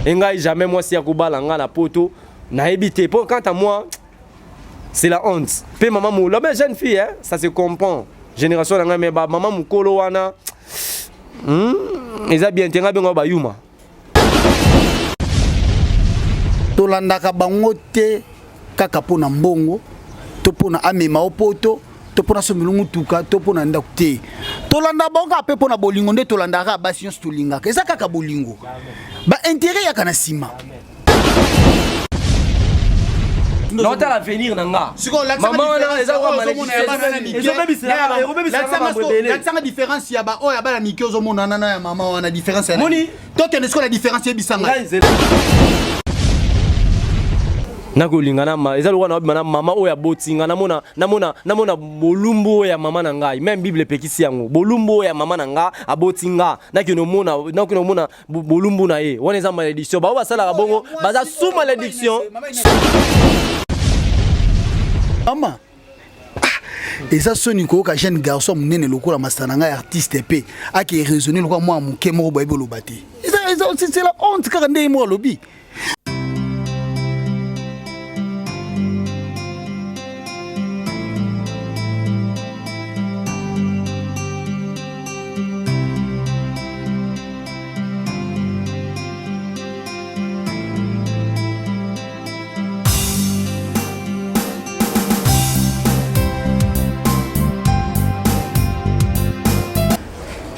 E ngai jamais mwasi ya kobala nga na poto nayebi te po quant à moi c'est la honte. Pe maman mo la jeune fille hein, ça se comprend. Génération na ngai mais ba maman mukolo wana eza bien te ngai bengo ba yuma. Tolandaka bango te kaka mpo na mbongo to mpo na amema o poto to mpo na sombela motuka to mpo na ndako te. Tolanda bango kaka mpe mpo na bolingo nde tolandaka basi nyonso tolingaka, eza kaka bolingo, ba intérêt yaka na nsima. Naotala avenir na nga mama wana eza kwa maledictionlakisanga différence ya baoyo ya bana mike ozomonana na ya mama wana différence ya moni tokende sikoyo na différence yebisa ngai nakolinga na ma eza lokola naobima na mama oyo aboti nga namona namona namona bolumbu oyo ya mama na ngai meme bible epekisi yango bolumbu oyo ya mama na nga aboti nga nakende omona nakende omona bolumbu na ye wana eza malédiction baoyo basalaka bongo baza sous malédiction mama ah, eza soni koyoka jeune garçon monene lokola masta na ngai artiste mpe ake raisonne lokola mwana moke moko boyebi oloba te c'est la honte kaka ndenge moko alobi.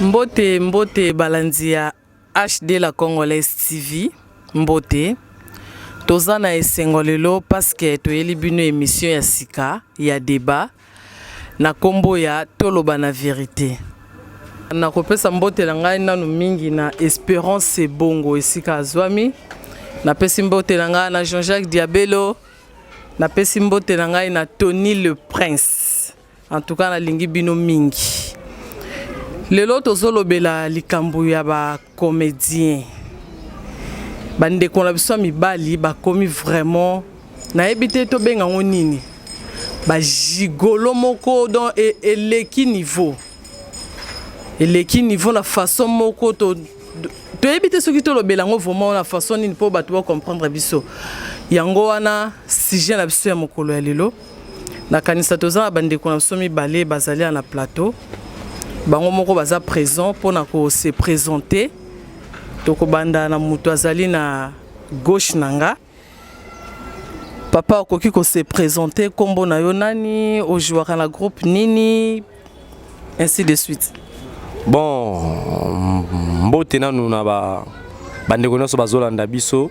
Mbote mbote balandi ya HD la Congolaise TV mbote toza na esengo lelo parce que toyeli bino emission ya sika ya debat na kombo ya toloba na verite. Nakopesa mbote na ngai nanu mingi na Esperance Ebongo esika azwami. Napesi mbote na ngai na Jean-Jacques Diabelo. Napesi mbote na ngai na Tony le Prince. En tout cas nalingi bino mingi. Lelo tozolobela likambo ya ba comédien. Bandeko na biso ya mibali bakomi vraiment nayebi te tobenga yango nini ba gigolo moko donc eleki niveau eleki niveau na façon moko to toyebi te soki tolobela yango vraiment na façon nini mpo bato ba comprendre biso yango wana sujet na biso ya mokolo ya lelo. Nakanisa toza na bandeko na biso mibale bazali na plateau bango moko baza présent mpona ko se présenter. Tokobanda na moto azali na gauche na nga. Papa okoki ko se présenter, kombo na yo nani, ojouaka na groupe nini, ainsi de suite. Bon, mbote nanu na ba bandeko nyonso bazolanda biso.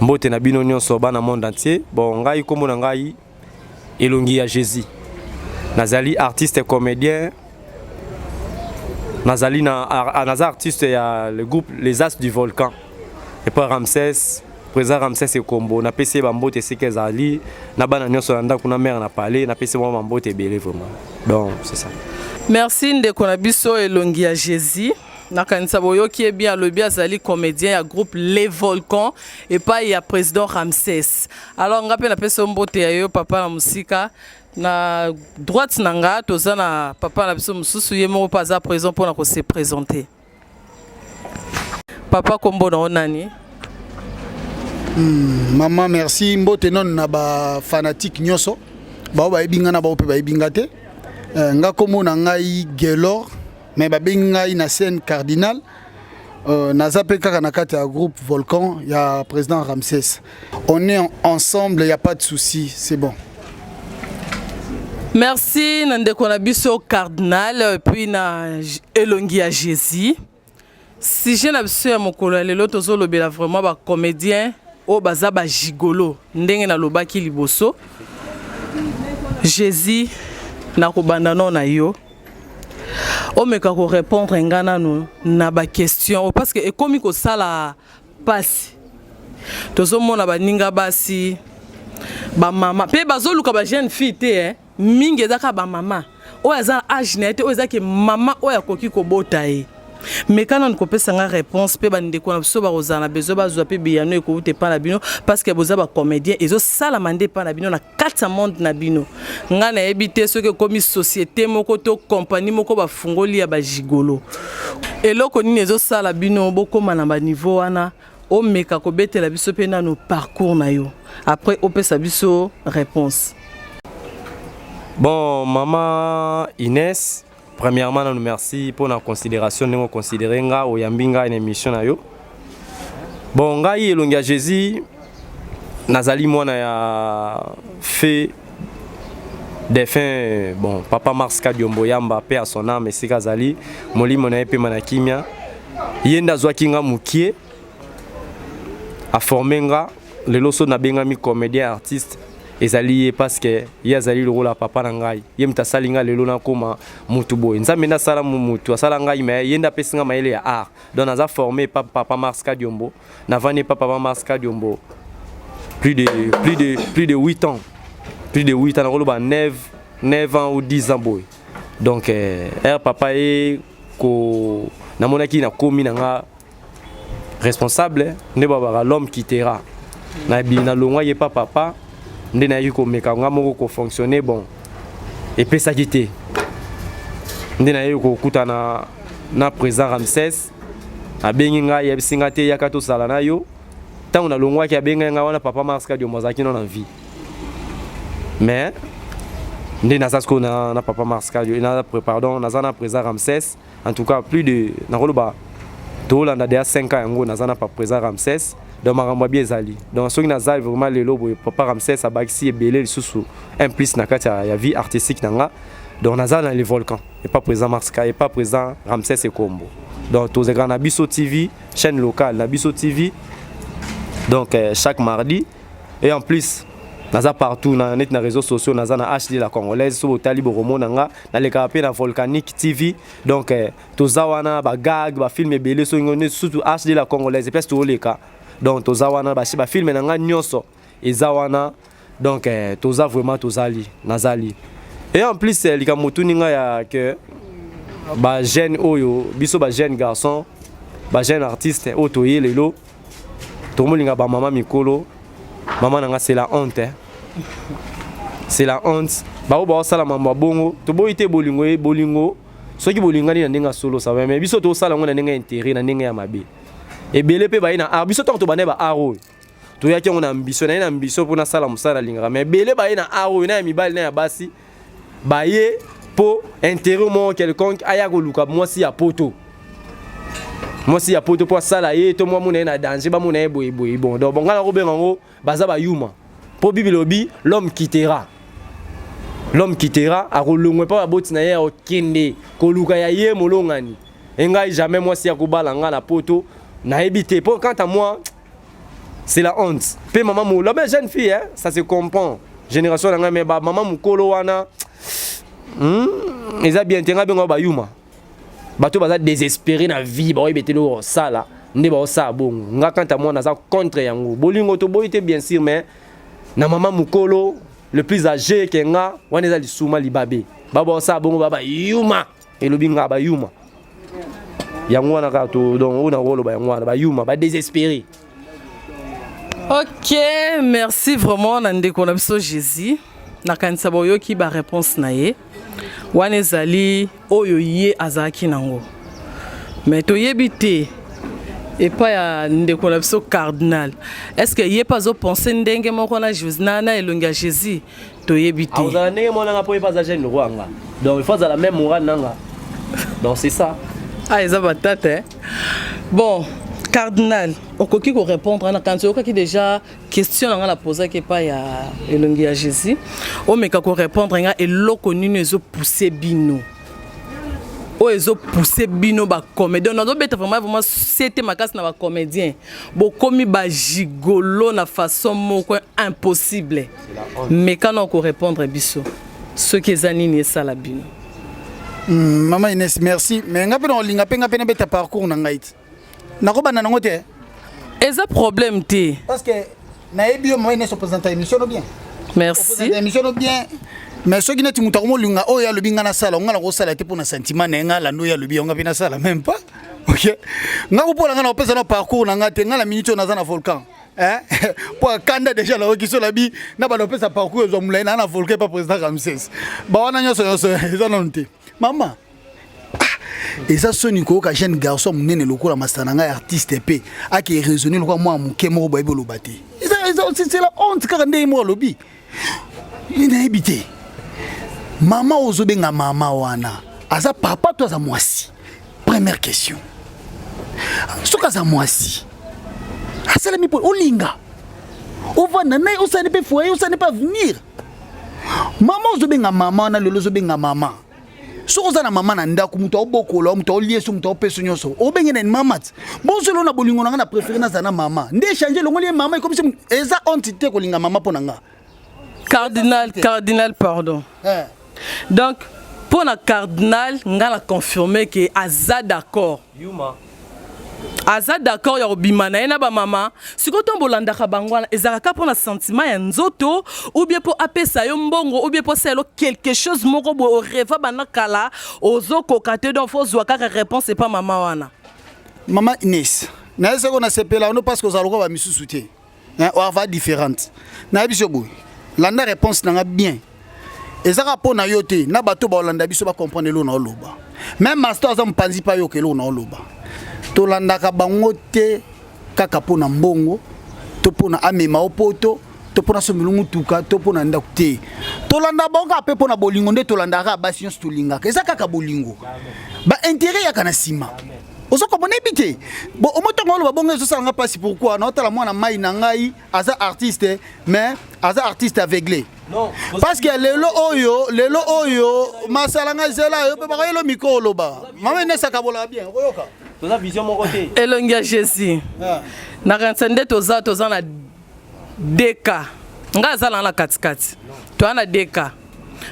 Mbote na bino nyonso bana monde entier. Bon, ngai kombo na ngai Elongi ya Jésus. Nazali artiste comédien. Nazali na naza artiste ya le groupe Les As du Volcan. Et puis Ramsès, président Ramsès Ekombo, na pesi ba mbote esika ezali na bana nyonso na ndako na mère na palais, na pesi ba mbote ebele vraiment. Donc, c'est ça. Merci ndeko na biso Elongi ya Jésus. Nakanisa boyoki ye bien, alobi azali comédien ya groupe Les Volcans epai ya président Ramsès. Alors nga pe napesi yo mbote ya yo papa na mosika. Na droite na nga toza na papa na biso mosusu, ye moko pe aza présent mpona ko se présenter. Papa, kombo na yo nani? Maman, merci. Mbote non na ba fanatique nyonso. Bao bayebi nga na bao pe bayebi nga te. Nga kombo na ngai Gelor, mais babengi ngai na scène cardinal. Naza pe kaka na kati ya groupe Volcan ya président Ramsès. On est ensemble, y a pas de souci, c'est bon. Merci na ndeko na biso cardinal puis na Elongi ya Jésus. Sujet na biso ya mokolo ya lelo tozolobela vraiment ba comédien oyo baza ba gigolo ndenge nalobaki liboso. Jésus nakobanda no na yo. Omeka ko répondre nga nanu na ba question parce que ekomi kosala pasi. Tozomona baninga basi ba mama pe bazoluka ba jeune fille te hein. Mingi eza kaka ba mama oyo aza na âge na ye te, oyo eza ke mama oyo akoki kobota ye. Meka nanu kopesa nga réponse pe bandeko na biso bakozala na besoin bazwa pe biyano ekowuta epai na bino parce que boza ba comédien, ezosalama nde epai na bino na kati ya monde na bino. Nga nayebi te soki ekomi société moko to compagnie moko bafungoli ya ba gigolo. Eloko nini ezosala bino bokóma na ba niveau wana? Omeka kobetela biso mpe nano parcours na yo, après opesa biso réponse. Bon, mama Inès, premièrement nanu merci pour la considération ndenge oconsidérer nga, oyambi ngai na émission na yo. Bon, ngai Elongi ya Jésus, nazali mwana ya feu défunt, bon, papa Mars Kadiombo Yamba, paix à son âme, esika azali, molimo na ye pema na kimia. Ye nde azwaki nga mokie, aformer nga. Lelo so nabengami comédien artiste, ezali ye, parce que ye azali lokola papa na ngai. Ye moto asali nga lelo nakóma mutu boye. Nzambe nde asala mutu, asala ngai, mais ye nde apesi nga mayele ya art. Donc naza formé pa papa Mars Kadiombo, navandi pa papa Mars Kadiombo plus de 8 ans, plus de 8 ans, nakoloba 9 ans ou 10 ans boye. Donc papa ye ko namonaki nakomi na nga responsable nde babaka l'homme quittera na nalongwaki epa papa, nde nayaki komeka nga moko kofonctionner. Bon, epesaki te, nde nayaki kokutana na président Ramsès. Abengi ngai, ayebisi ngai te: "Yaka tosala na yo." Ntango nalongwaki, abengai ngai wana papa Mars Kadiombo azalaki no na vie, mais nde naza sikoyo na papa Mars Kadio na, pardon, naza na président Ramsès. En tout cas, plus de, nakoloba tolanda deya 5 ans yango naza na pa président Ramsès. Donc makambo abi ezali. Donc soki naza vraiment lelo boye, papa Ramsès abakisi ebele lisusu, un plus na kati ya vie artistique na nga. Donc naza na le Volcan epa président Marska, epa président Ramsès Ekombo. Donc tozalaka na Biso TV, chaîne locale na Biso TV, donc chaque mardi. Et en plus naza partout na net, na réseaux sociaux, naza na HD la Congolaise. So botali, bokomona nga nalekaka mpe na Volcanique TV. Donc toza wana, bagag, bafilm ebele. So surtout HD la Congolaise, place tooleka. Donc toza wana, bafilm na nga nyonso eza wana. Donc toza vraiment, tozali, nazali. Et en plus likambo otuni nga ya ke bajeune oyo, biso bajeune garçon, bajeune artiste oyo toye lelo, tomolinga bamama mikolo, mama na nga, c'est la honte, hein? C'est la honte. Bao baosala mambo ya bongo, toboyi te bolingo ye bolingo. Soki bolingani na ndenge ya solo, ça va, mais biso tosala yango na ndenge ya intérêt, na ndenge ya mabe. Ebele mpe baye na art. Biso ntango tobandai ba art oyo, toyaki yango na ambition, naye na ambition mpo nasala mosala alingaka. Mais ebele baye na art oyo, na ya mibali na ya basi, baye mpo intérêt moko quelconque. Aya koluka mwasi ya poto, mwasi ya poto mpo asala ye to mwa mona ye na danger, bamona ye boyeboye. Bon, donc bonga nakobenga yango baza bayuma, mpo Bible elobi: "L'homme quittera, l'homme quittera." Akolongwe mpo baboti na ye, akokende koluka ya ye molongani. Engai jamais mwasi ya kobala nga na poto, nayebi te. Mpo quant à moi, c'est la honte. Mpe mama moloba jeune fille, hein, ça se comprend, génération na ngai, mais bamama mokolo wana, eza bien te. Ngai bengo bayuma, bato baza désespéré na vie, baoyebi ete eloko kosala nde baosala bongo. Nga, quant à moi, naza contre yango. Bolingo toboyi te, bien sûr, mais na mama mokolo, le plus âgé ke nga wana, eza lisuma libabe. Babaosala bongo, ba bayuma. Elobi nga bayuma yango wana kaka to. Donc oyo nakoloba yango wana, bayuma, badésespéré. Ok, merci vraiment na ndeko na biso Jésus. Nakanisa boyoki baréponse na ye wana, ezali oyo ye azalaki nango. Mais toyebi te epai ya ndeko na biso cardinal, est ce que ye mpe azopense ndenge moko na, na Elongi ya Jésus? Toyebi te. Akozala ndenge moko nanga mpo ye mpe aza jeune roi nga, donc il faut azala même moral nanga. Donc c'est ça. Ah, eza batata, eh? Bon, cardinal, okoki korépondre. Na kanisi oyokaki déjà question na nga napozaki epai ya Elongi ya Jésus. Omeka korépondre nga: eloko nini ezopousse bino, oyo ezopousse bino bacomédien? Nazobeta vraiment, vraiment sete makasi na bacomédien. Bokomi bagigolo na façon moko impossible. Meka na korépondre biso soki eza nini esala bino. Mama Ines, merci, mais nga mpe na kolinga mpe nga mpe nabeta parcours na ngai te, nakobanda nango te. Eza problème te. Parce que nayebi yo, mama Ines, oprésente émission no bien. Merci. Oprésente émission no bien, mais soki neti moto akomolinga oyo alobi nga nasala, nga nakosala te mpo na sentiment na ye. Nga alanda oyo alobi yango, nga mpe nasala même pas. Ok, nga kopola nga na kopesa na parcours na nga te. Nga na minute oyo naza na Volcan mpo akanda déjà, nayoki so nabi na banda kopesa parcours ezwa molai. Naa na Volcan epa président Ramses. Bawana nyonso nyonso eza nanu te, mama. Eza soni koyoka jeune garçon monene lokola masana na ngai artiste mpe ake raisonner lokola mwana moke moko boyebi oloba te. C'est la honte kaka ndenge moko alobi. Nayebi te. Mama ozobenga mama wana aza papa to aza mwasi? Première question. Soki aza mwasi asalemi mpo olinga ovanda naye, osali mpe foyer, osali mpe avenir. Mama ozobenga mama wana lelo ozobenga mama, soki oza na mama na ndako, moto aobokola, moto aoliesa, moto aopesa nyonso, obenge nani? Mama ti bozolo na bolingo na nga na préféré nazala na mama nde échange elongoli ye mama ekomisi. Eza honte te kolinga mama mpo na nga. Cardinal, cardinal, pardon. Donc mpo na cardinal, nga na confirme ke aza d'accord. Yuma. Aza d'accord ya kobima na ye na bamama. Sikoyo ntango bolandaka bango wana, ezalaka kaka mpo na sentiment ya nzoto, ou bien mpo apesa yo mbongo, ou bien mpo asala yo quelque chose moko boye orêva banda kala ozokoka te? Donc faut ozwa kaka réponse epa mama wana. Mama Ines, naye seko nasepela ono parce que ozala lokola bamisusu te. Oava différente. Nayebi so boye, landa réponse na nga bien. Ezaka mpo na yo te, na bato baolanda biso bacomprendre eloko na oloba. Même master aza mopanzi mpe ayoka eloko na oloba. Tolandaka bango te kaka mpo na mbongo to mpo na amema o poto to mpo na sombela mutuka to mpo na ndako te. Tolanda bango kaka mpe mpo na bolingo. Nde tolandaka basi nyonso tolingaka, eza kaka bolingo. Baintérêt yaka na nsima. Ozo comprendre? Yebi te. Bon, omo ntango oloba bongo ezosalanga mpasi. Pourquoi? Naotala mwana mai na ngai aza artiste, mais aza artiste aveuglé. Non. Parce que lelo oyo masala ngai, zela yo mpe bakoyelo micro oloba. Mama Inesaka bolaka bien, okoyoka. Toza vision moko te. Elongi ya Jésus nakanisa nde toza na dk. Ngai aza na katikati, toza na dk.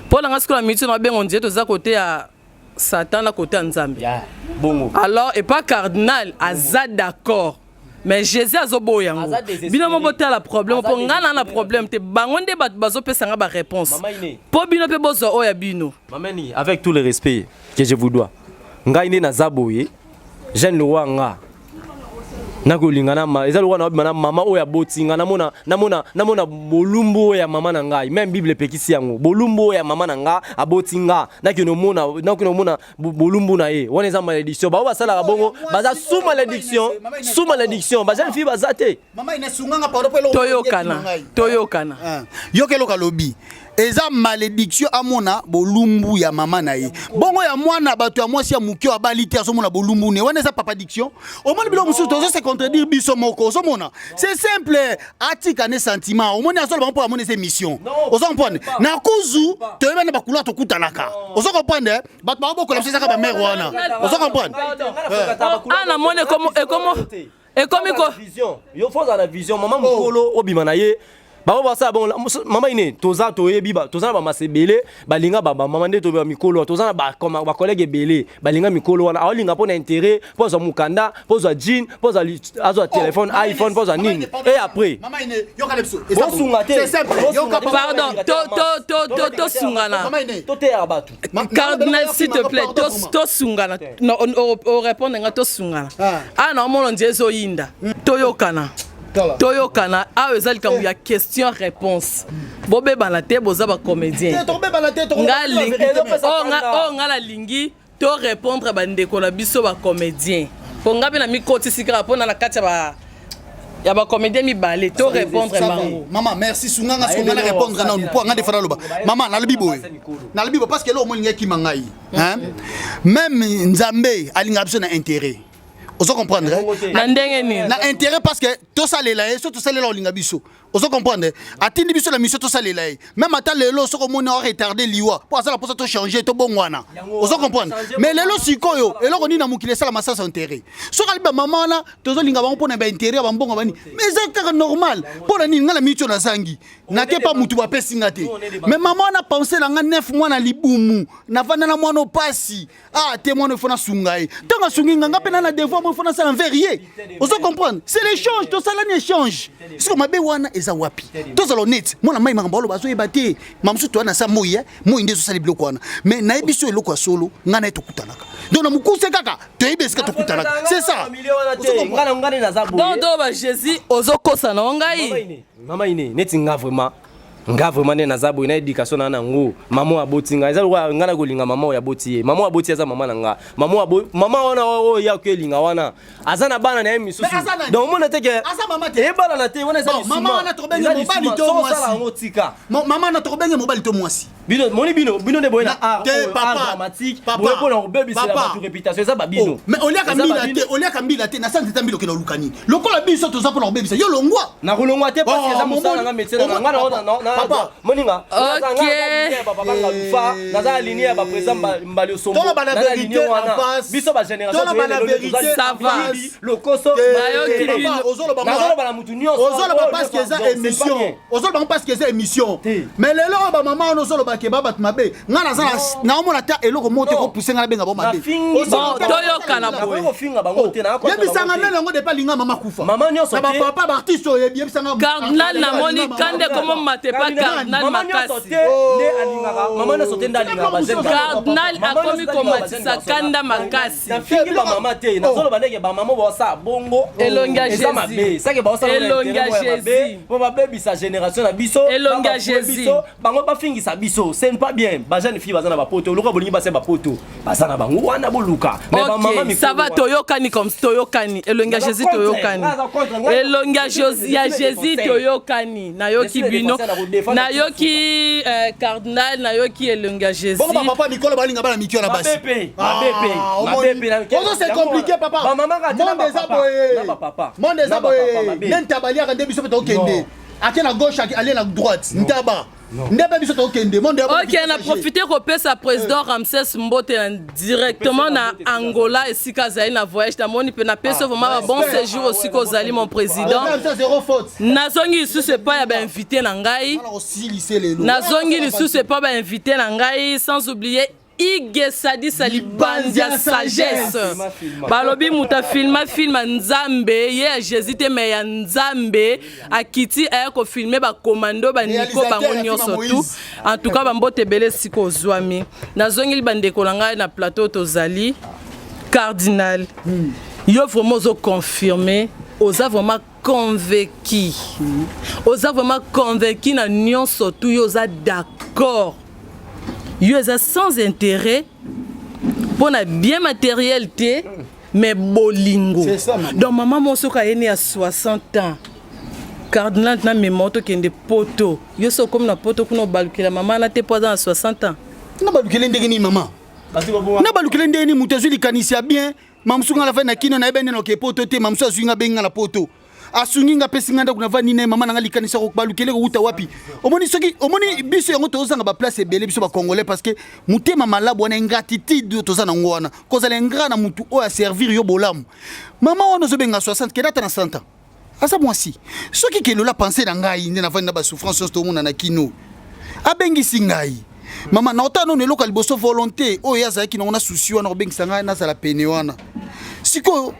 Mpo na ngai sikoyo na miti na babengo nzie, toza kote ya Satan na kote ya Nzambe. Ya bongo. Alors epa cardinal aza d'accord, mais Jésus azoboya yango. Aza désespéré. Bino mo botala problème. Aza mpo ngai na désespéré. problème te. Bango nde bato bazopesa nga baréponse. Mama Ine. Mpo bino mpe bozwa oyo ya bino. Mameni, avec tout le respect que je vous dois, ngai nde naza boye, jeune le nga nakolinga na eza lokola naobima na mama oyo aboti nga, namona bolumbu oyo ya mama na ngai. Même Bible epekisi yango. Bolumbu oyo ya mama na nga aboti nga, nakende omona bolumbu na ye wana, eza malédiction. Bao basalaka bongo baza sous malédiction, sous malédiction. Bajeune fille baza te. Mama Ines, sunganga, pardon, mpo eloko Toyokana. ngai. Toyokana. Ah. Yoka eloko alobi, eza malédiction amona bolumbu ya mama na ye. Bongo ya mwana bato ya mwasi ya moke oyo abali te azomona bolumbu ne wana, eza papadiction. Omoni biloko mosusu tozo se contredire biso moko. Ozomona, c'est simple, atika ne sentiment. Omoni azoloba mpo amoni eza émission. Ozo comprendre? Na kuzu toyeba na bacouleur tokutanaka. Ozo comprendre? Bato bakobokola biso ezaka bamare wana. Ozo comprendre? Ah, namoni ekomi ko Vision, yo faut ozala na vision. Mama mokolo obima na ye, bango basala bongo. Mama Ine, toza toyebi toza na bamasa ebele balinga bamama nde toyeba mikolo wana. Toza na bacollègue ebele balinga mikolo wana. Aolinga mpo na intérêt, mpo azwa mokanda, mpo azwa jean, mpo azwa téléphone iPhone, mpo azwa nini, et après Mama Ine, yoka na biso. Eza Bosunga te. C'est simple. Yoka. Bosunga. Pardon, tosungana. Mama Ine. Toteyaka bato. Cardinal, s'il te plaît, tosungana. Orépondre nga, tosungana. Ah. Awa na omona nzela ezoyinda. Toyokana. Tala. Toyokana. Awa eza likambo ya question réponse. Bobebana te, boza bacomédien. Te, tokobebana te. Nga oyo nga nalingi to répondre bandeko na biso bacomédien, mpo nga mpe na mikotisi kaka mpona na kati ya bacomédien mibale to répondre bango. Mama, merci. Sunganga siko nga na répondre nanu mpo nga defana loba. Mama, nalobi boye, nalobi boye parce que eloko molingi ekima ngai. Hein? Même Nzambe alingaka biso na intérêt. Ozo comprendre? Na ndenge nini? Na intérêt parce que tosalela ye. So tosalela, olinga biso. Ozo comprendre? Atindi biso na mission, tosalela ye. Même ata lelo soki omoni aretarde liwa mpo azala mposa tochange, tobongwana. Ozo comprendre? Mais lelo sikoyo eloko nini na mokili esalama sans intérêt? Soki ali bamama wana, tozolinga bango mpo na baintérêt ya bambongo bani, mais eza kaka normal. Mpo na nini ngai na miniti oyo nazangi nake pa mutu bapesi nga te? Mais mama wana, pense na nga, 9 mois na libumu, navanda na mwana opasi. Ah te, mwana ifo nasunga ye. Ntango asungi nga, nga mpe na devoir mo ifo nasala envers ye. Ozo comprendre? C'est l'échange, tosalani échange. Siko mabe wana eza wapi? Tozala honnête. Mwana mai, makambo aloba azoyeba te. Mamosusu toya na sa moi, moi nde ezosala biloko wana. Mais nayebi so eloko ya solo, ngai na ye tokutanaka. Donc na mokuse kaka toyebi esika tokutanaka, c'est ça. Donc to ba Jésus ozokosa na ngai. Mama Ine, neti nga vraiment. Nga vraiment nde naza boye na éducation na nango. Mama oyo aboti nga eza lokola nga nakolinga mama oyo aboti ye. Mama oyo aboti ye aza mama na nga. Mama oyo abo mama wana oyo ye akoelinga wana aza na bana na ye misusu. Mais aza nani? Donc omona te ke Aza mama te. ebalana te wana eza Bon, lisuma. mama wana tokobenge Eza mobali lisuma. to Soki mwasi? osala yango tika. Mama na tokobenge mobali to mwasi. Bino moni bino bino nde boye na Na- art te, oyo, papa. art dramatique Papa. boye mpona kobebisela Papa. bato réputation eza babino. Oh, mais oliaka Eza mbila babino. te, oliaka mbila te, na santé ta mbila okende oluka nini? Lokola biso toza mpona kobebisa yo longwa. Nakolongwa te parce que Oh, eza mosala momoni- nga métier na nga. Nga na- papa, na- na- papa. moninga Ok. nga naza linie ya bapapa Ngalufa, naza na linie ya baprésident Mbali Osombo, Toloba na naza na vérité linie wana. en face. Biso ba génération Toloba na toye lelo nde toza vérité Ça en va. face. lokoso Te, Bayoki papa, bino. ozoloba ngo- Nazoloba na mutu nyonso. ozoloba Oyo parce que nyonso, eza donc, c'est pas émission bien. ozoloba ngo parce que eza émission Te. Mais lelo oyo bamama wana ozoloba ke ba bato mabe, nga naza naomona ta eloko moko te Non. kopuse nga nabenga bo mabe. Nafingi Ozoloba Bon, ta- toyokana Nakoki boye. kofinga bango te, nakoki Yebisanga bango te. nani yango depa alinga mama kufa. Mama nyonso na te. bapapa baartiste oyo yebi, yebisanga. Cardinal, namoni Mama kande kufa. komo matepa cardinal Mama nyonso makasi. te nde alingaka, mama nyonso te nde alingaka ba jeune garçon. Cardinal Mama akomi nyonso te alingaka ba jeune komatisa garçon. kanda makasi. Nafingi bamama te, nazoloba ndenge bamama baosala bongo Elongi ya eza Jésus. mabe, sake baosala ngo na Elongi ya intérêt moko ya mabe Jésus. mpo babebisa génération na biso, Elongi ya babafue Jésus. biso, bango bafingisa biso, ce n'est pas bien. Bajeune fille baza na bapoto, lokola bolingi basi ya bapoto baza na bango wana, boluka. Mais bamama Ok, mikolo ça va, wana- toyokani comme toyokani. Elongi ya Naza Jésus contre, toyokani. naza contre, ngai- Elongi ya Je suis ya le Jésus défenseur. toyokani. Je Nayoki suis le bino. défenseur, nakodefendre Nayoki cardinal, nayoki elongi ya Jésus. Bongo bapapa mikolo balinga bana miki wana basi. Mabepe, mabepe, Ah, omoni. mabepe na- Ozo c'est compliqué papa. Bamama kaka te na Monde eza bapapa, boye. na bapapa. Monde eza Na bapapa boye. mabe. Nde ntaba aliaka nde biso mpe tokende. Non. Ake na gauche, alie na droite. Ntaba. Nde mpe biso tokende. Monde ya Ok, na profite kopesa président Ramsès mbote na directement na Angola esika azali na voyage. Namoni mpe napesi yo vraiment ba bon séjour osika ozali, mon président. Zéro faute. Nazongi lisusu epai ya bainvité na ngai. Wana kosilise lelo. Nazongi lisusu epai bainvité na ngai, sans oublier Ige Sadisa libandi ya sagesse. Balobi moto afilma filma Nzambe ye ya Jésus te, me ya Nzambe akiti aya kofilme bakomando baniko Réalisateur bango ya nyonso film tu. Moïse. En tout cas bambote ebele esika ozwami. Nazongeli bandeko na ngai na plateau tozali. Cardinal, yo vraiment ozoconfirme, oza vraiment convaincu, oza vraiment convaincu na nyonso tu, yo oza d'accord, yo eza sans intérêt mpo na bien matériel te, mais bolingo. C'est ça, maman. Donc mama moko soki ayeni ya 60 ans, cardinal, na mema tokende poto, yo so okomi na poto kuna obalukela mama na te mpo aza na 60 ans? Na balukele ndenge nini, mama? Basi babonga- Na balukele ndenge nini? Moto azwi likanisi ya bien, mamosu nga nafai na kino, nayebi nde noke poto te. Mamosu azwi nga, abengi nga na poto, asungi nga, apesi nga ndako, navandi na ye. Mama na nga, likanisi ya balukele kowuta wapi? Omoni, soki omoni biso yango tozozanga baplace ebele, biso bacongolais, parce que motema malabu wana, ingratitude oyo toza nango wana, kozala ingrat na mutu oyo aservir yo bolamu. Mama wana ozobenga 60, kende ata na 100 ans, aza mwasi. Soki kelola pense na ngai nde navandi na basouffrance nyonso tomona na kino, abengisi ngai mama na otala nono eloko ya liboso, volonté oyo ye azalaki nango na susi wana kobengisa ngai nazala pene wana. Sikoyo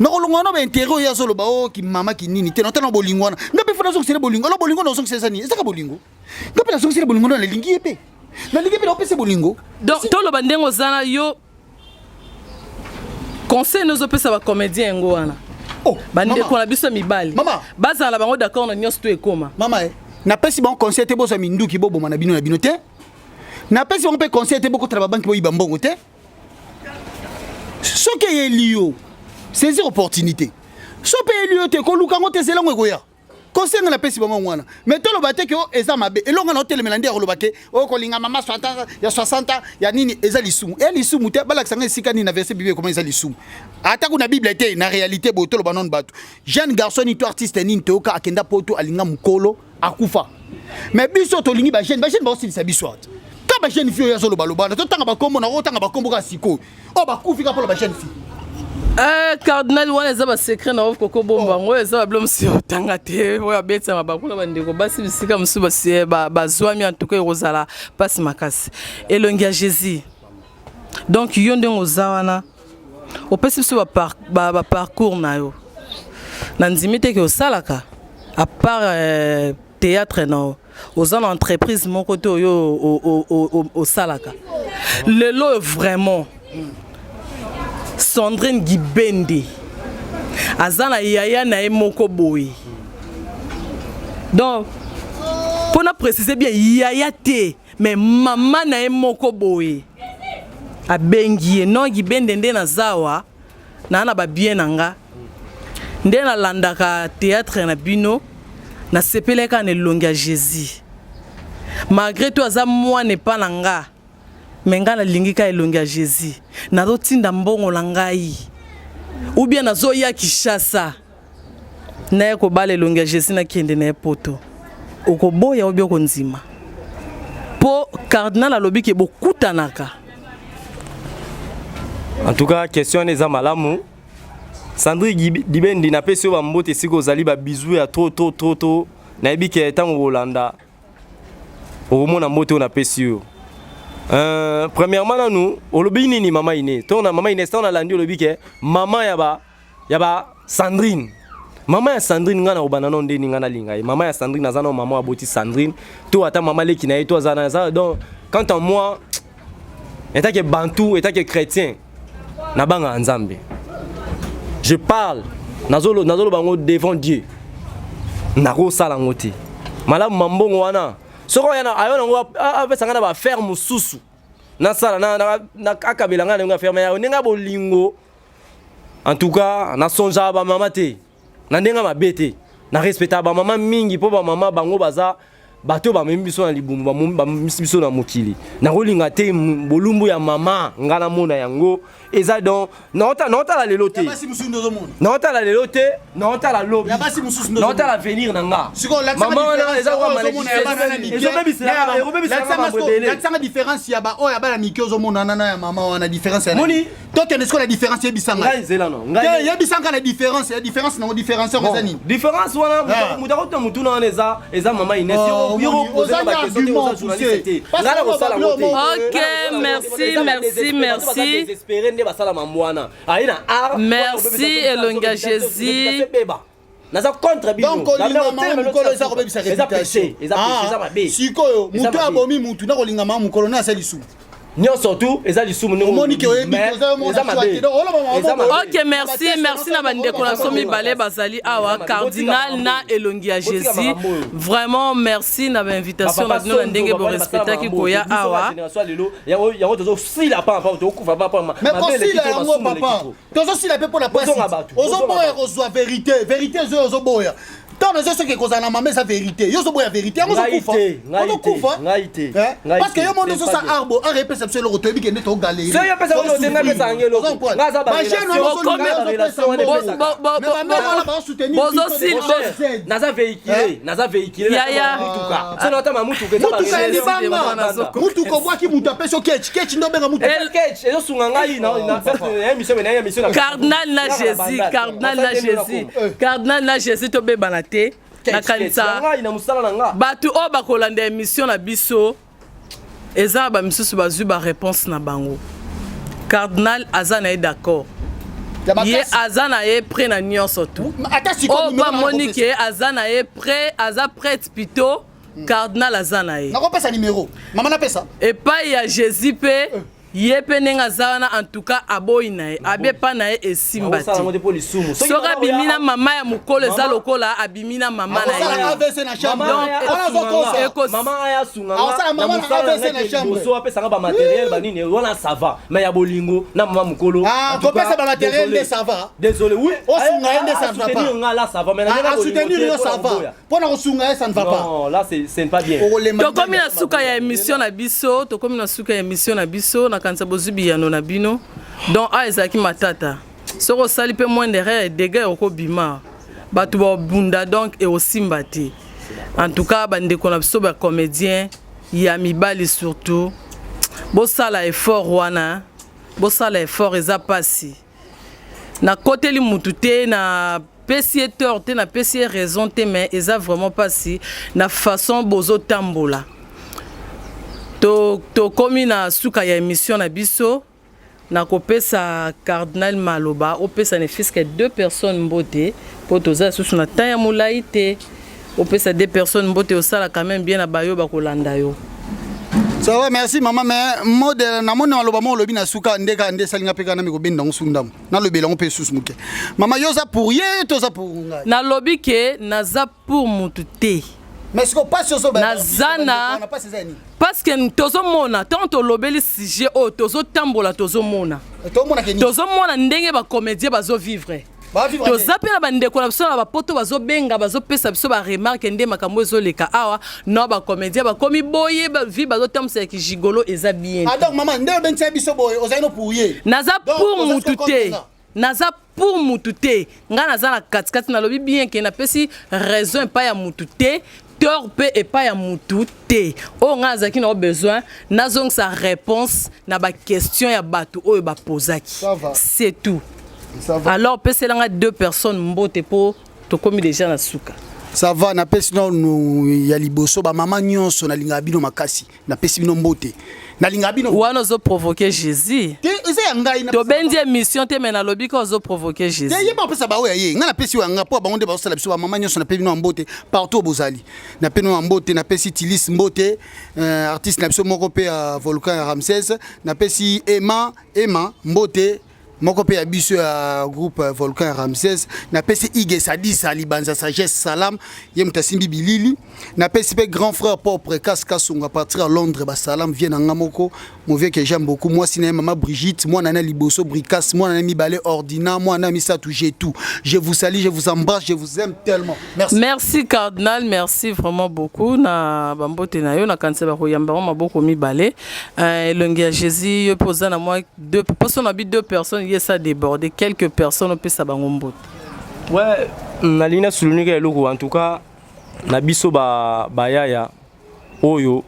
nakolonga wana baintérêt oyo ye azoloba o kimama kinini te, naotala na bolingo wana. Nga mpe fo nazongisele bolingo. Alo bolingo nazongisele eza nini? Ezaka bolingo. Nga mpe nazongisele bolingo ndo nalingi ye mpe nalingi mpe naopesa bolingo. Donc toloba ndenge oza na yo, conseil nozopesa bacomédien yango wana, Oh, bandeko mama. na biso ya mibali Mama. bazala na bango d'accord na nyonso to ekoma. Mama e, napesi bango conseil te bozwa minduki boboma na bino na bino te. Napesi bango mpe conseil te bokotala babanki boyiba mbongo te. Soki eyeli yo, saisir opportunité. So mpe eyeli yo te, koluka yango te, zela yango ekoya. Conseil nga napesi bango yango wana. Mais toloba te ke o eza mabe. Elonga na otelemela nde ya koloba ke oyo kolinga mama 60 ans, ya 60 ans ya nini, eza lisumu, eya lisumu te. Balakisa nga esika nini na verset Bible ekoma eza lisumu. Ata kuna Bible te, na réalité boye toloba nano, bato jeune garçon nini to artiste nini toyoka akenda poto alinga mokolo akufa? Mais biso tolingi bajeune, bajeune baosilisa biso. Ata ka bajeune fille oyo azolobaloba wana, totanga bakombo na otanga bakombo kaka sikoyo oyo bakufi kaka mpona bajeune fille. Cardinal, wana eza basecret na oyo koko bomba yango, oyo eza babilo mosusu ya otanga te, oyo abetisama bakuna bandeko basi bisika mosusu bazwami. En tout cas ekozala mpasi makasi. Elongi ya Jésus, donc yo ndenge oza wana, opesi biso baparcours na yo, na ndimi te ke osalaka à part théâtre na yo, oza na entreprise moko te oyo osalaka. Lelo oyo vraiment Sandrine Gibende aza na yaya na ye moko boye, donc Mpo na précise bien, yaya te, mais mama na ye moko boye abengi ye: "Non, Gibende, nde naza awa, naa na babien na nga, nde nalandaka théâtre na bino, nasepelaki kaka na elongi ya Jésus. Malgré tout aza mwana epa na nga, me ngai nalingi kaka elongi ya Jésus. Nazotinda mbongo na ngai ou bien nazoya Kinshasa, naye kobala elongi ya Jésus, nakende na ye Poto." Okoboya obi okondima? Mpo cardinal alobi ke bokutanaka. En tout cas, question wana eza malamu. Sandrine Dibendi, napesi yo bambote esika ozali, babisous ya trop trop trop trop. Nayebi ke ntango kolanda, okomona mbote oyo napesi yo. Premièrement nanu, olobi nini? Mama Ine to na mama Ines, ntango nalandi, olobi ke mama ya ba Sandrine, mama ya Sandrine. Ngai na kobanda nano ndeni ngai nalinga ye. Mama ya Sandrine aza nano mama aboti Sandrine to ata mama leki na ye to aza na aza. Donc quant à moi, etake bantu, etake chrétien, nabangaka Nzambe. Je parle, nazoloba yango devant Dieu, nakosala yango te. Malamu mambongo wana, soki ayo nango, apesa ngai na baaffaire mosusu nasala, akabela ngai na ndenge affaire. Mais ndenge ya bolingo, en tout cas, nasonjaka bamama te na ndenge mabe te. Narespectaka bamama mingi, mpo bamama bango baza bato oyo bamemi biso na libumu, bamemisi biso na mokili. Nakolinga te bolumbu ya mama nga namona yango. Eza donc naotala lelo te, naotala lelo te, naotala lobi, naotala avenir na nga. Mama wana eza ezobebisanga. Différence ya baoyo ya bana mike ozomonana na ya mama wana, différence moni? Tokende sikoyo na différence. Yebisanga, yebisanga na différence ya différence nango. Différence yango eza nini? Différence wana, moto akota motuna wana eza mama Ines. Ok, merci, merci, merci. Désespéré nde basala mambo wana, aye na art. Merci, elongi ya Jésus. Naza contre bino. Donc olinga mama mokolo eza kobebisa réputation. Eza mabe. Sikoyo motu abomi mutu na kolinga mama mokolo na asa lisumu. Nyonso tu eza lisumu. Omoni ke oyebi. Eza mabe. Ok, merci, merci na bandeko na biso mibale bazali awa, cardinal na elongi ya Jésus. Vraiment merci na bainvitation na bino, na ndenge borespectaki koya awa. Yango tozosila papa, tokokufa papa. Mais kosila yango papa, tozosila mpe mpo na pasi. Ozoboya kozwa vérité, vérité ezoyo ozoboya. Ntango ezo soki ekozala na mama, eza vérité. Yo ozoboya vérité yango, ozokufa, ozokufa, parce que yo mondo ozosa arbo art epesa biso eloko, toyebi kende togalérer. Naza véhiculé, naza véhiculé. Yaya. Mutuka so natama mutuka. Mutuka ya libanga, mutuka obwaki, mutu apesi yo ketch, ketch nde obenga mutuka. Ketch ezosunga ngai na émission na émission. Cardinal na Jésus, cardinal na Jésus, cardinal na Jésus, tobebana te. Nakanisa ngai na mosala na nga. Bato oyo bakolanda émission na biso, eza na bamisusu bazwi baréponse na bango. Cardinal aza na ye d'accord, ye aza na ye prêt na nyonso tu. Oyo bamoni ke aza na ye prêt, aza prête plutôt, cardinal aza na ye. Nakopesa numéro mama, napesa. Epai ya Jésus mpe, ye mpe ndenge aza wana, en tout cas aboyi na ye, abi epai na ye esimba te. Soki abimi na mama ya mokolo, eza lokola abimi na mama na ye. Mama aya asunga na mosala liboso, apesanga bamatériel banini wana, ça va. Mais ya bolingo na mama mokolo. Kopesa bamatériel nde ça va? Désolé, oui. Osunga ye nde ça ne va pas? Nga là, ça va, mais asoutenir yo, ça va. Mpo na kosunga ye, ça ne va pas? Non, là c'est pas bien. Tokomi na suka ya émission na biso, tokomi na suka ya émission na biso. Nakanisa bozwi biyano na bino. Donc awa ezalaki matata. Soki osali mpe moindre erreur, dégâts ekobima, bato babunda, donc ekosimba te. En tout cas, bandeko na biso bacomédien ya mibali surtout, bosala effort wana, bosala effort. Eza mpasi. Nakoteli mutu te, na pesi ye tort te, napesi ye raison te, mais eza vraiment mpasi na façon bozotambola. Tokomi na suka ya émission na biso. Nakopesa cardinal maloba, opesa ne fût-ce que deux personnes mbote, mpo toza lisusu na temps ya molai te. Opesa deux personnes mbote, osala quand même bien na bayo bakolanda yo. Ça va, merci mama. Mais mode namoni maloba mo olobi na suka nde kaka nde esalinga mpe kaka nami kobenda yango suku ndambo, nalobela yango mpe susu moke. Mama, yo oza pour ye to oza pour ngai? Nalobi ke naza pour mutu te. Mais sikoyo pasi ozo Naza na- pasi eza ya nini? Parce que tozomona, ntango tolobeli sujet oyo, tozotambola, tozomona. Tomonaka nini? Tozomona ndenge bacomédien bazovivre. Bavivre. Toza mpe na bandeko na biso na bapoto, bazobenga, bazopesa biso baremarque nde makambo ezoleka awa. No, bacomédien bakomi boye, vie bazotambwisa ya kigigolo eza bien. Ah, donc mama, nde obengisa biso boye, ozali no pour ye? Naza Donc, pour oza mutu sikoyo te. contre nga. Naza pour mutu te. Ngai naza na katikati. Nalobi bien ke napesi raison epai ya mutu te, tort mpe epai ya mutu te. Oyo ngai nazalaki na besoin, nazongisa réponse na baquestion ya bato oyo bapozaki. Ça va. C'est tout. Ça va. Alors opeselanga deux personnes mbote mpo tokomi déjà na suka. Ça va. Napesi nanu ya liboso bamama nyonso, nalingaka bino makasi, napesi bino mbote, nalingaka bino. Wana ozoprovoke Jésus. Te, eza ya ngai. Tobendi émission te, me nalobi ka ozoprovoke Te. Jésus. Ye bapesa baoyo ya ye, ngai napesi oyo ya nga mpo bango nde bazosala biso. Bamama nyonso, napesi bino ya mbote partout oyo bozali, napesi bino ya mbote. Napesi Tilis mbote, artiste na biso moko mpe ya Volcan ya Ramses. Napesi Ema, Ema mbote moko mpe ya biso ya groupe Volcan ya Ramses. Napesi Ige Sadisa Libanza Sagesse Salam, ye moto asimbi bilili. Napesi mpe grand frère propre Kas Kasongo à partir ya Londres, basalam vie na nga moko, mon vieux que j'aime beaucoup, mwasi na ye mama Brigitte, mwana na liboso Bricas, mwana na mibale Ordina, mwana na misato Jetou. Je vous salue, je vous embrasse, je vous aime tellement, merci. Merci cardinal, merci vraiment beaucoup na bambote na yo. Nakanisa bakoyamba ngo maboko mibale. Elongi ya Jésus, yo mpe oza na mwa deux mposo na bi deux personnes, ye esa débordé quelques personnes, opesa bango mbote. Ouais, nalingi nasouligner ka eloko. En tout cas, na biso bayaya oyo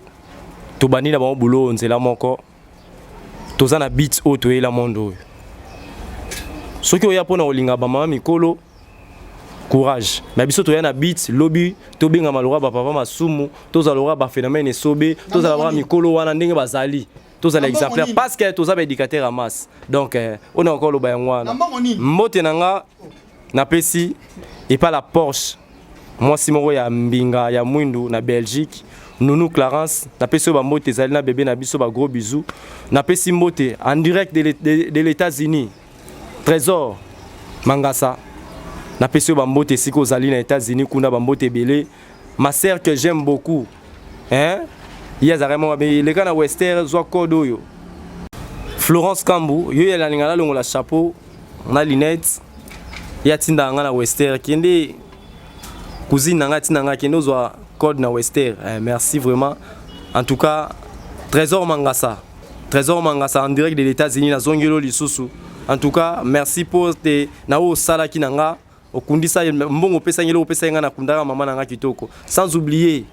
tobandi na bango bulo nzela moko, toza na but oyo toyela monde oyo. Soki oya mpona kolinga bamama mikolo, courage na biso. Toya na but lobi tobengama lokola bapapa Masumu, tozala lokola baphénomène Esobe, tozala lokola mikolo wana ndenge bazali, tozala Na mbongo exemplaire nini? Parce que toza baéducateur ya masse. Donc oyo na koloba yango wana. Na mbongo nini? Mbote na nga napesi epa la Porsche, mwasi moko ya mbinga ya mwindu na Belgique, Nunu Clarence, napesi oyo bambote ezali na bebe na biso, bagros bisous. Napesi mbote en direct de l'États-Unis, Trésor Mangasa, napesi oyo bambote esika ozali na États-Unis kuna, bambote ebele. Ma sœur que j'aime beaucoup, hein, ye azalaka moko eleka na Wester, zwa code oyo, Florence Kambu, yo nalinga nalongola chapeau na lunette. Ye atindaka nga na Wester, kende, cousine na nga atinda nga, kende ozwa code na Wester. Merci vraiment. En tout cas, Trésor Mangasa, Trésor Mangasa en direct de l'États-Unis, nazongeli lisusu. En tout cas, merci po te na oyo osalaki na nga, okundisa mbongo opesaki, eloko opesaki nga, nakundaka mama na nga kitoko. Sans oublier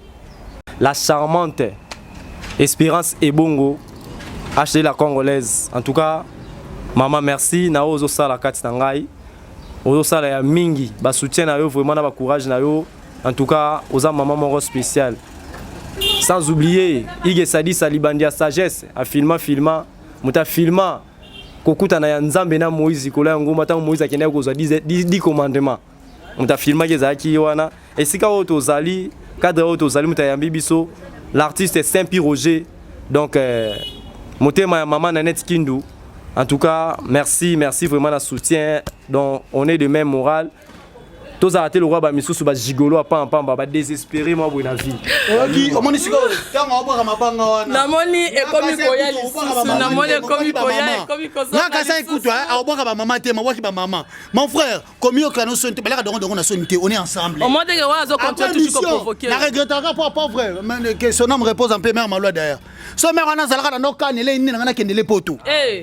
la charmante Espérance Ebongo, HD la Congolaise. En tout cas, mama, merci na oyo ozosala kati na ngai, ozosala ya mingi, basoutien na yo vraiment na bacourage na yo. En tout cas, oza mama moko spécial. Sans oublier Ige Sadisa Libandi ya Sagesse, afilma filma, moto afilma kokutana ya Nzambe na Moïse likolo ya ngomba, ntango Moïse akendaki kozwa 10 commandement, moto afilmaki ezalaki wana. Esika oyo tozali, cadre oyo tozali, moto ayambi biso, l'artiste Saint Pi Roger. Donc motema ya mama Nanette Kindu. En tout cas, merci, merci vraiment na soutien. Donc on est de même moral, tozala te lokola bamisusu bagigolo apampamba, badésespéré mwa boye na vie. Oyoki, omoni sikoyo ntango obwaka mabanga wana. Namoni ekomi koya lisusu, namoni ekomi koya, ekomi nga kasa ekutu aobwaka bamama te, mabwaki bamama. Mon frère, komiyokela no soni te, balaka dongo dongo na soni te, on est ensemble. Au moins ndenge wana azocontinue toujours koprovoke. Na regrettaka po pas vrai, mais que son âme repose en paix, mère Malwa. D'ailleurs, so mère wana azalaka na nokanele nini na nga nakendele poto.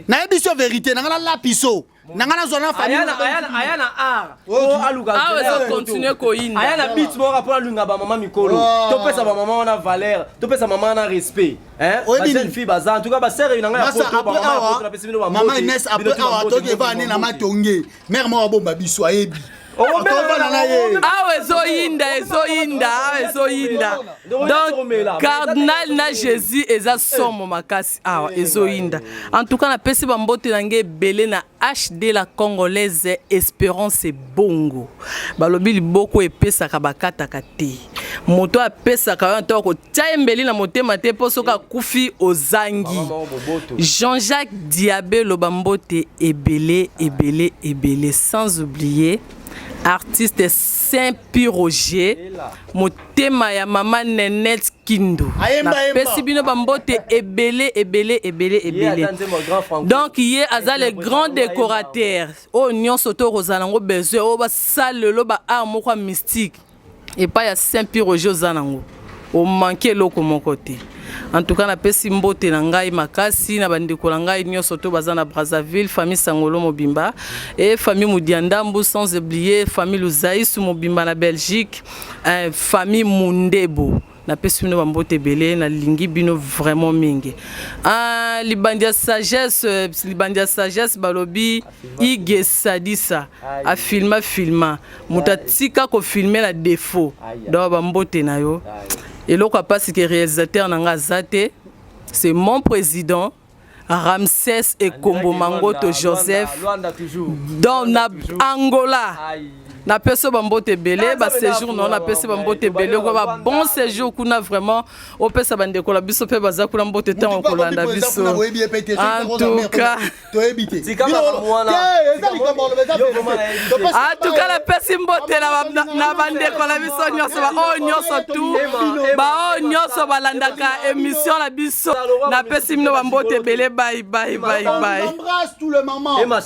Nayebi so vérité na nga, nalapi so na nga nazwa na famille. Aya na art o aluka. Awa ezocontinue koyinda. Aya na but moko mpo alinga bamama mikolo. Topesa bamama wana valeur, topesa mama wana respect. Bajeune fille baza, en tout cas basere na ngai ya poto, bamama ya poto, napesi bino. Mama Ines, après awa toki eva ne na matonge, mère moko abomba biso, ayebi tovanda na ye. Awa ezoyinda, ezoyinda, awa ezoyinda. Donc cardinal na Jésus eza somo makasi, awa ezoyinda. En tout cas, napesi bambote na ngai ebele na HD la Congolaise, Espérance Bongo. Balobi liboko epesaka bakataka te, moto apesaka yo ntango kotia ye mbeli na motema te, mpo soki akufi ozangi. Jean-Jacques Diabelo, bambote ebele ebele ebele. Sans oublier artiste. Saint Piroger, motema ya mama Nenette Kindu. Napesi bino bambote ebele ebele ebele ebele. Donc ye aza le grand décorateur oyo nyonso to kozala nango besoin, oyo basalelo ba art moko ya mystique epai ya Saint Piroger, oza nango, omanke eloko moko te. En tout cas, napesi mbote na ngai makasi na bandeko na ngai nyonso to baza na Brazzaville, famille Sangolo mobimba e famille Mudiandambu, sans oublier famille Luzaisu mobimba na Belgique, famille Mundebo. Napesi bino bambote ebele, nalingi bino vraiment mingi. Ah, libandi ya sagesse, libandi ya sagesse, balobi Ige Sadisa afilma filma, moto atika kofilme na défaut. Donc bambote na yo. Eloko ya mpasi ke réalisateur na nga aza te, c'est mon président Ramsès Ekombo Mangoto Joseph, donc na Angola. Napesi yo bambote ebele, baséjour na yo, napesi bambote ebele kwa ba bon séjour kuna. Vraiment, opesa bandeko na biso mpe baza kuna mbote ntango kolanda biso. En tout cas, toyebi te. En tout cas, napesi mbote na bandeko na biso nyonso, baoyo nyonso tu, baoyo nyonso balandaka émission na biso. Napesi bino bambote ebele. Bye bye bye bye. Embrasse tout le maman. Ema.